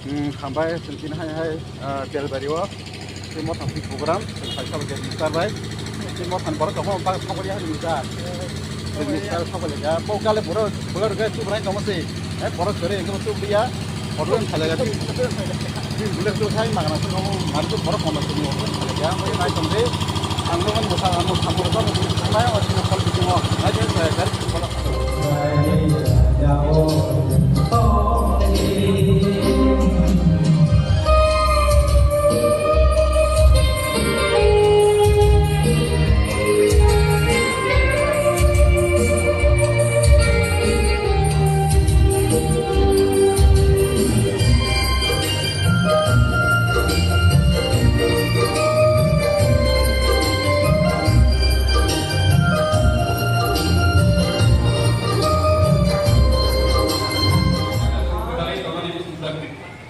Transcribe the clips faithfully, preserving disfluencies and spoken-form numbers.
Hmm, hambai, chwng tini hai hai, ah, Belbari o, tei motham twi program, chwng kaisa bai minister bai, tei motham borok tongma bak thangwi hai minister. Minister thangwi ya, bo kale borok, borok rwgwi chubrai tongma se, eh, borok chore engkhe chubri ya, borok thangwi ya, tei bulek tu thai magana se tongma, mari tu borok kono tongma, thangwi ya, bai nai tongde, ang nokni bwsa, ang nokni samung rok thangnai, o sini phol bisingo, nai tei, eh, gari phol.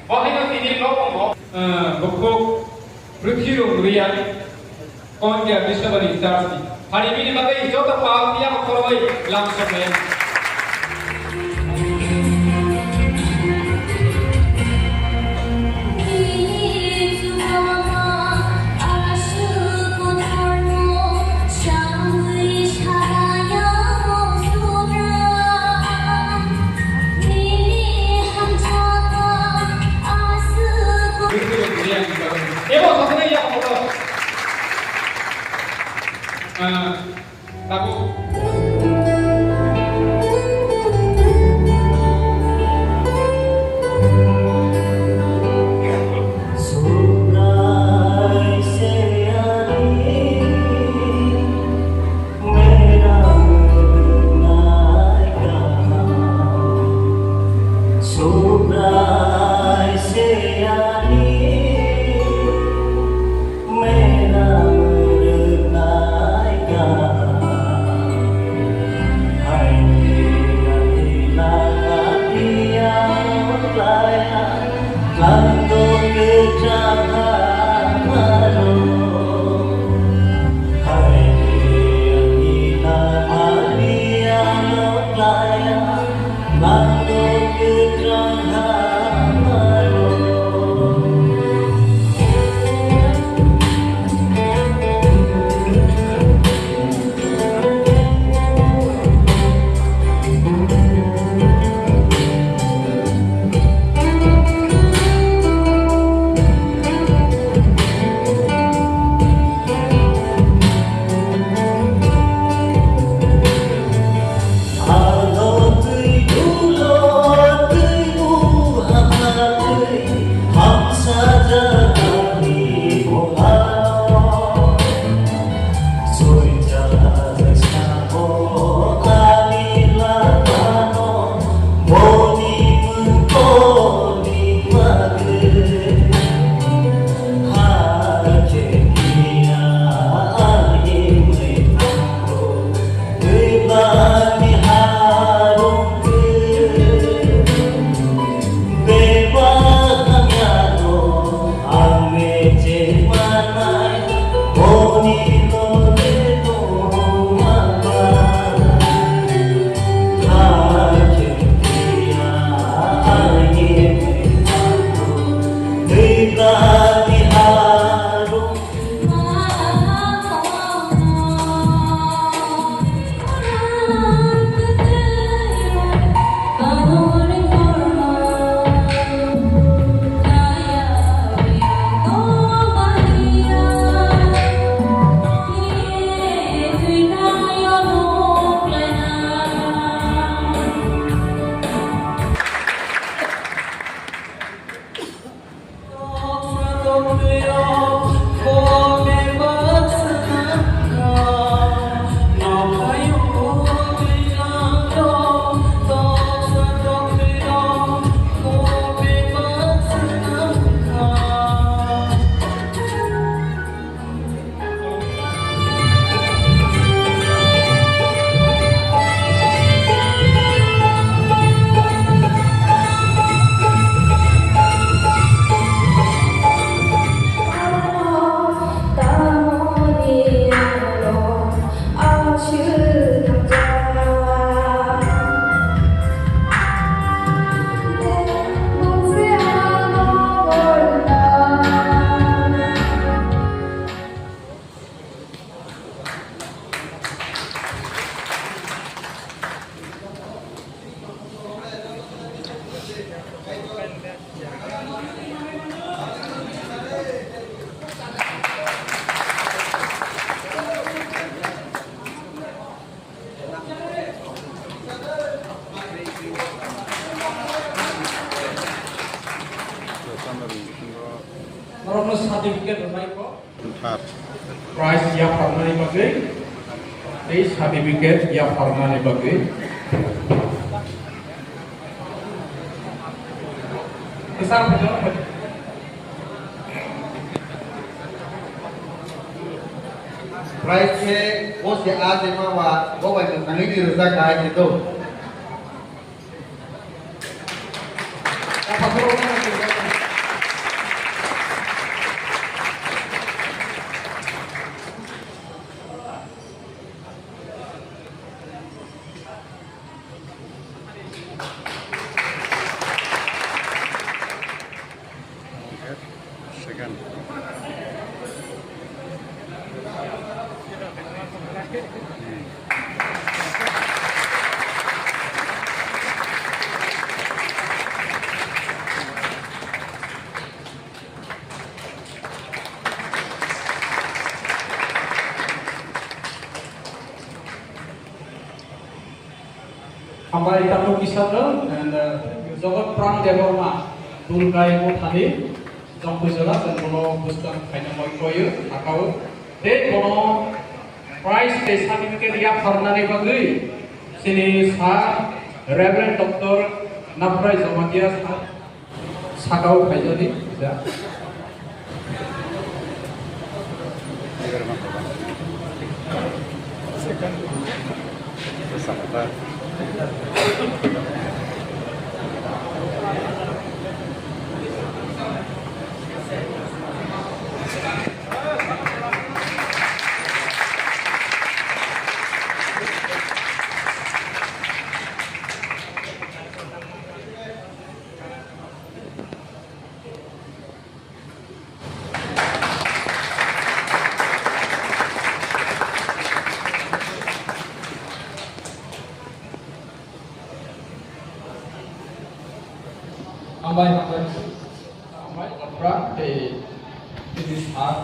Bo haino tini nogo, eh, bukhuk Prithvirung Reang, Kondia Biswabari Church ni. Phani bini bagwi joto pal tiya khoroi lamsoknai. Ebo sasana ya kotor. Ah, tabuk. Norokno certificate rwnai kho. Thar. Prize yapharnani bagwi tei certificate yapharnani bagwi. Kwcham phaijakno phai-, prize khe bo se a je ma ba bo bai mwthangwi ni rwjak hai khe do. Second. Hambai takhuk kisa no, and, uh, Jogot Pran Debbarma, Dulkai Mothani, Jongpui Jala, and bono bwskang khaina moi koyo, hakao. Tei bono prize tei certificate yapharnani bagwi chini Sir Reverend Doctor Naprai Jamatia Sir. Sakao phaijani, ja. Hambai, hambai. Hambai, Doctor, tei, tei Sir.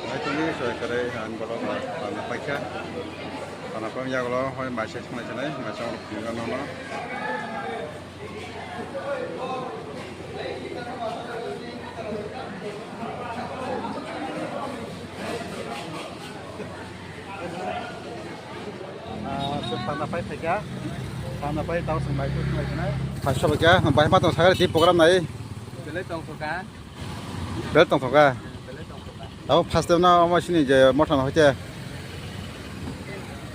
Naitugwi soi kwrwi ang bolong pana paikha. Pana pam yagulo hoi maisa thwnglai sanai, maisa phunukjak nono. Ah, se pana pai phaikha. Pana pai tau sung bai tu khwlai khna. Paisa bai kha, bai ma tong sagari di program nai. Belai tong kha. Belai tong kha. Belai tong kha. Tau first time na omo sini je motha no hoite.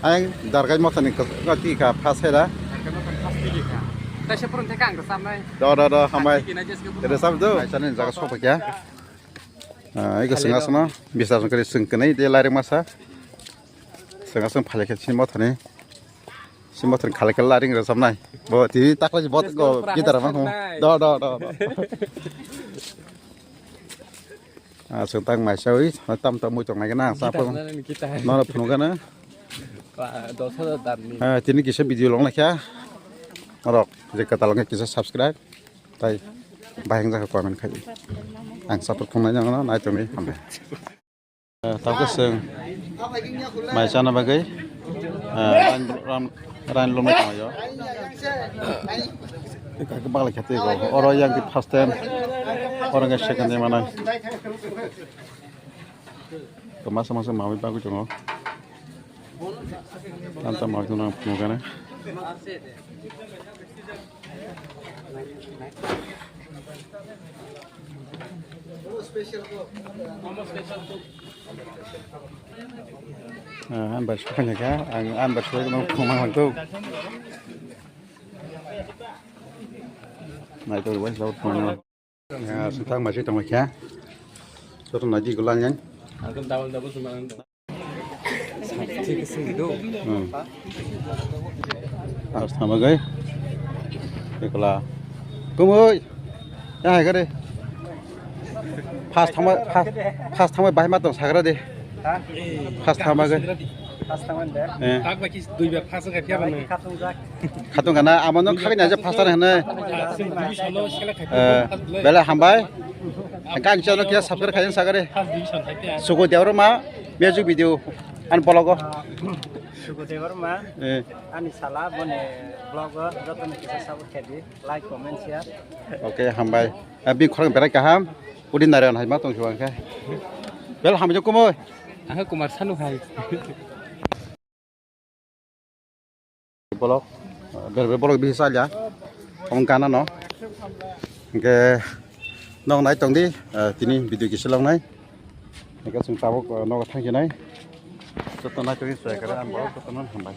Ang dargai motha ni kati kha first hai da. Dargai motha ni first tiki kha. Tai se purun theka ang sam nai. Do, do, do, hambai. Tiki na jeske purun. Tere sab do. Ai chani jaga sok kha. Ah, iko sengak seno, bisa sengkari sengkani, dia laring masa. Sengak seng phalai khe sini mothani. Sini mothani khalai khe laring rwchapnai. Bo tini takla si bot go guitar ma ho. Do, do, do, do. Ah, sengtang mai sawi, tam tam mui tong nai na, sapa. Guitar na ni guitar. Nono phunukgana. Dos hajar dan ni. Ah, tini kisa video long laikha. Norok, je katal kisa subscribe. Tai bahai wngjakha comment khai. Ang support khwngnai nangno nai tongwi hambai. Eh, tabukhe chwng mai chana bagwi, eh, rain, rain, rain lomwi tonglaio. Kaki baglai khe twi go. Oro yang di first time. Oro wngkha second time manai. Masa masa mawi bagwi tongo. Tanta mawi tongo ang phunukgana. Ah, ang bai sokha nai kha, ang, ang bai sokha nai kha, ang mang mang tok. Nai tok bai sokha nai. Ah, sengtang mai se tong kha. Joto nai di gulang yang. Ang tabang tabang sumang. Hmm. First thangma gai. Ekola. Kumui. Ya hai kare. First thangma, first, first thangma bahai ma tong sagra de. First time age. First time age. Eh. Tak baki dui bar first age phiya bani. Khatung gana amo no khagini aja first time hene. Chwng division no select khai Eh, first bela hambai. Gan channel kia subscribe khai sagare. First division khai phiya. Sugo Debbarma music video an bologo. Sugo Debbarma. Eh. Ani sala boni vlog o joto ni kisa support khai di. Like, comment, share. Okay, hambai. Eh, bini khorang berai kaham. Udi narayan hai ma tong siwang khe. Bel hambai kumoi. Ang Kumar Sanu hai. Bolok, ber ber bolok bisi salya. Tong kana no. Hingke nog nai tong di, eh, tini video kisi long nai. Hingke chwng tabuk, eh, nogo thang sinai. Joto nai tong di, soi kare ang bolok joto no hambai.